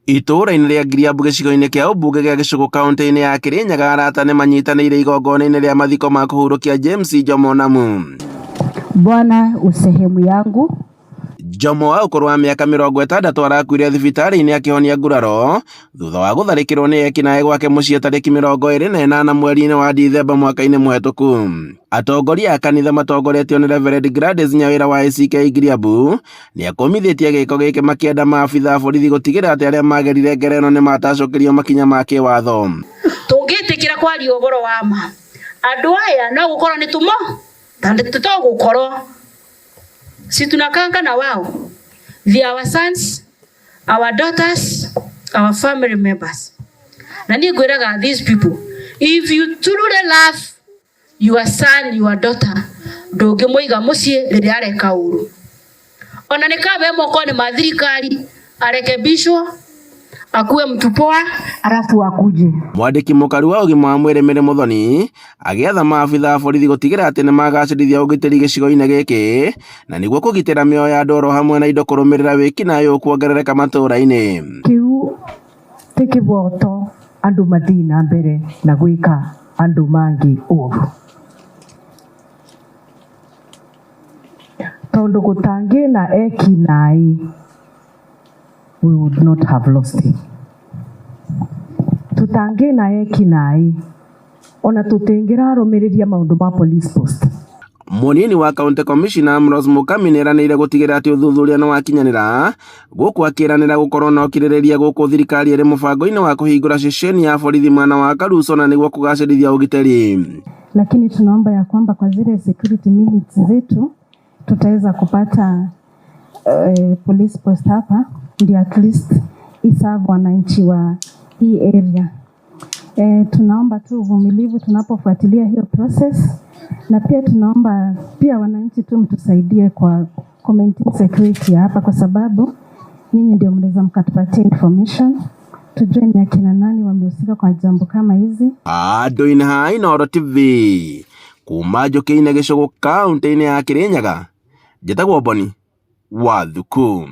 Itũũra-inĩ rĩa Ngiriambu gĩcigo-inĩ kĩa ũmbunge gĩa Gĩcũgũ kaunti-inĩ ya Kĩrĩnyaga arata nĩ manyitanĩire igongona-inĩ rĩa mathiko ma kũhurũkia James Njomo Namu. Bwana u sehemu yangu. Njomo wa ũkũrũ wa mĩaka 60 arakuire thibitarĩ-inĩ akĩhonia nguraro thutha wa gũtharĩkĩrwo nĩ ekinaĩ gwake mũciĩ tarĩki 28 mweri-inĩ wa Dithemba mwaka-inĩ mũhetũku. Atongoria a kanitha matongoretio nĩ Reverend Gladys Nyawĩra wa ACK Ngiriambu nĩ akũmithĩtie gĩko gĩkĩ makĩenda maabitha a borithi gũtigĩrĩra atĩ arĩa magerire ngero ĩno nĩ matacũkĩrio makinya ma kĩwatho. Tũngĩtĩkĩra kwaria ũhoro wa ma, andũ aya no gũkorwo nĩ tũmo to gũkorwo si tunakanga na wao, they are our sons, our daughters, our family members. Na niĩ ngwĩraga these people, if you truly love your son, your daughter, ndũngĩmũiga mũciĩ rĩrĩa areka ũru. Ona nĩ kaba e moko-inĩ ma thirikari arekebishwo akuwe mtu poa alafu akuje. Mwandĩki mũkaru wa ũgima wa mwĩrĩ Mary Muthoni agĩatha maabitha a borithi gũtigĩrĩra atĩ nĩmagacĩrithia ũgitĩri gĩcigo-inĩ gĩkĩ na nĩguo kũgitĩra mĩoyo ya andũ oro hamwe na indo kũrũmĩrĩra wĩkinaĩ ũyũ kuongerereka matũũra-inĩ. Kĩu ti kĩboto andũ mathiĩ na mbere na gwĩka andũ mangĩ ũru, tondũ gũtangĩ na eki naĩ, we would not have lost him. Tũtangĩ na eki naĩ, ona tũtingĩrarũmĩrĩria maũndũ ma police post. Mũnini wa County Commissioner Ambrose Mukami nĩeranĩire gũtigĩrĩra atĩ ũthuthuria nĩwakinyanĩra gũkũ akĩranĩra gũkorwo na ũkirĩrĩria gũkũ thirikari ĩrĩ mũbango-inĩ wa kũhingũra ceceni ya borithi mwena wa Karuco na nĩguo kũgacĩrithia ũgitĩri. Lakini tunaomba ya kwamba kwa zile security minutes zetu tutaweza kupata police post hapa ndio at least iserve wananchi wa hii area. Tunaomba tu uvumilivu tunapofuatilia hiyo process, na pia tunaomba pia wananchi tu mtusaidie kwa maintain security hapa, kwa sababu nyinyi ndio mnaweza mkatupatia information tujue ni akina nani wamehusika kwa jambo kama hizi. Andũ-inĩ ha Inooro TV kuma Njũkĩ-inĩ Gĩcũgũ kaunti-inĩ ya Kĩrĩnyaga, njĩtagwo Boni wa Thuku.